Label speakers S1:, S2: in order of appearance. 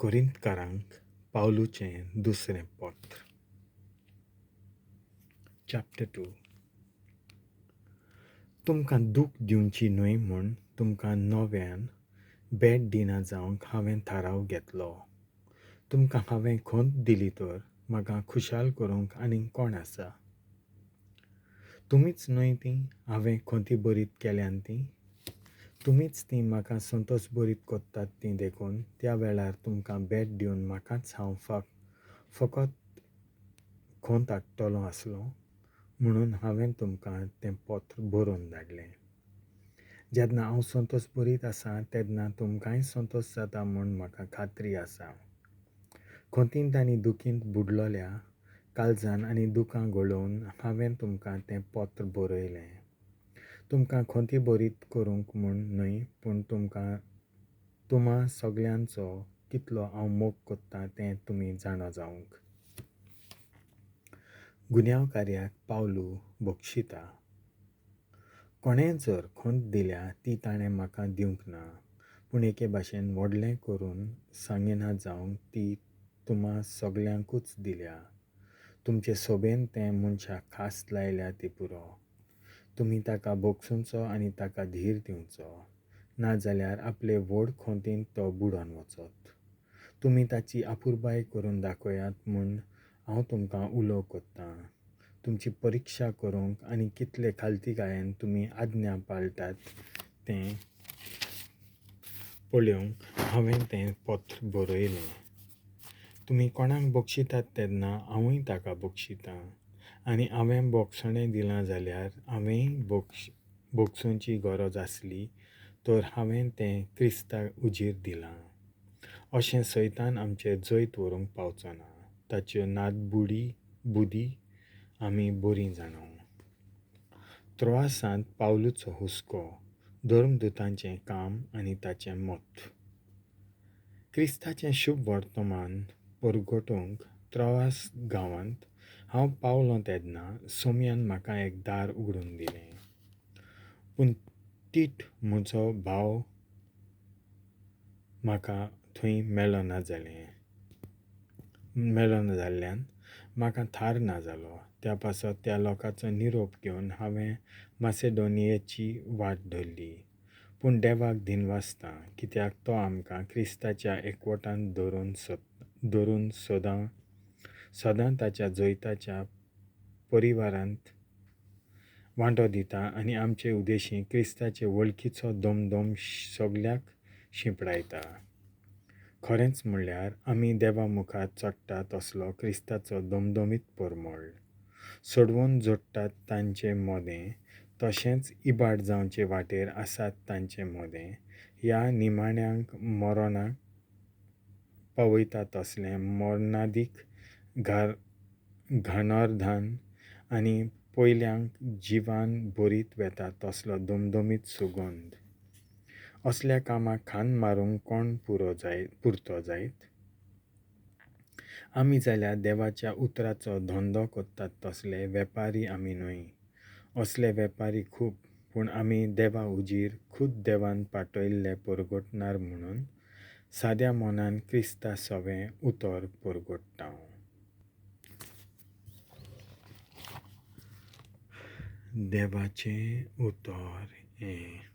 S1: कोरिंतकारांक पावलूचें दुसरें पत्र, चॅप्टर 2. तुमकां दूख दिवची न्हय म्हूण तुमकां नव्यान भेट दिना जावंक हांवें थाराव घेतलो. तुमकां हांवें खंत दिली तर म्हाका खुशाल करूंक आनीक कोण आसा? तुमीच न्हय तीं हांवें खंती बरीत केल्यान तीं? तुमीच तीं म्हाका संतोश बरीत कोत्तात तीं देखून त्या वेळार तुमकां भेट दिवन म्हाकाच हांव फकत खंत हाडटलो आसलो म्हणून हांवें तुमकां तें पत्र बरोवन धाडलें. जेन्ना हांव संतोश बरीत आसा तेन्ना तुमकांय संतोश जाता म्हूण म्हाका खात्री आसा. खंतींत आनी दुखींत बुडलोल्या काळजान आनी दुकां गळोवन हांवें तुमकां तें पत्र बरयलें. तुमकां खंती बरीत करूंक म्हूण न्हय, पूण तुमकां तुमा सगल्यांचो कितलो हांव मोग कोत्तां तें तुमी जाणा जावंक. गुन्यांवकार्याक पावलू बक्षिता. कोणें जर खंत दिल्या ती ताणें म्हाका दिवंक ना, पूण एके भाशेन व्हडलें करून सांगिना जावंक ती तुमा सगल्यांकूच दिल्या. तुमचे सोबेन तें मनशाक खास लायल्या ती पुरो. तुमी ताका भोगसुचो आनी ताका धीर दिवचो, नाजाल्यार आपले व्हड खंतींत तो बुडोन वचत. तुमी ताची आपुरबाय करून दाखयात म्हूण हांव तुमकां उलो कोत्तां. तुमची परिक्षा करूंक आनी कितले खालतीकायेन तुमी आज्ञा पाळटात तें पळोवंक हांवें तें पत्र बरयलें. तुमी कोणाक बक्षितात तेन्ना हांवूय ताका बक्षितां, आनी हांवें बोगसणें दिलां जाल्यार हांवेंय भोगसुची गरज आसली तर हांवें तें क्रिस्ताक उजीर दिलां. अशें सैतान आमचेर जैत व्हरूंक पावचो ना. ताच्यो नादबुडी बुदी आमी बरीं जाणां. त्रोआसांत पावलूचो हुस्को, धर्मदुतांचें काम आनी ताचें मत. क्रिस्ताचें शुभ वर्तमान परगटूंक त्रोआस गांवांत हांव पावलों तेन्ना सोम्यान म्हाका एक दार उगडून दिलें. पूण तीट म्हजो भाव म्हाका थंय मेळना जाल्ल्यान म्हाका थार ना जालो. त्या पासत त्या लोकांचो निरोप घेवन हांवें मासेडोनियेची वाट धरली. पूण देवाक दिनवासता, कित्याक तो आमकां क्रिस्ताच्या एकवटांत धरून सदां सदां ताच्या जैताच्या परिवारांत वांटो दिता आनी आमचे उदेशी क्रिस्ताचे वळखीचो दमदम सगल्याक शिंपडायता. खरेंच म्हणल्यार आमी देवा मुखार चडटा तसलो क्रिस्ताचो दमदमीत परमळ सोडवून जोडटात तांचे मोदें, तशेंच इबाड जावचे वाटेर आसात तांचे मोदें ह्या निमाण्यांक मरणाक पावयता तसलें मरणादीक घाणार्धान आनी पयल्यांक जिवान भरीत वेता तसलो दमदमीत सुगंध. असल्या कामाक खांद मारूंक कोण पुरतो जायत? आमी जाल्यार देवाच्या उतराचो धंदो कोत्तात तसले वेपारी आमी न्हय. असले वेपारी खूब, पूण आमी देवा उजीर खूद देवान पाठयल्ले परगटणार म्हणून साद्या मनान क्रिस्ता सवें उतर परगट्टा. देवाचें उतर हें.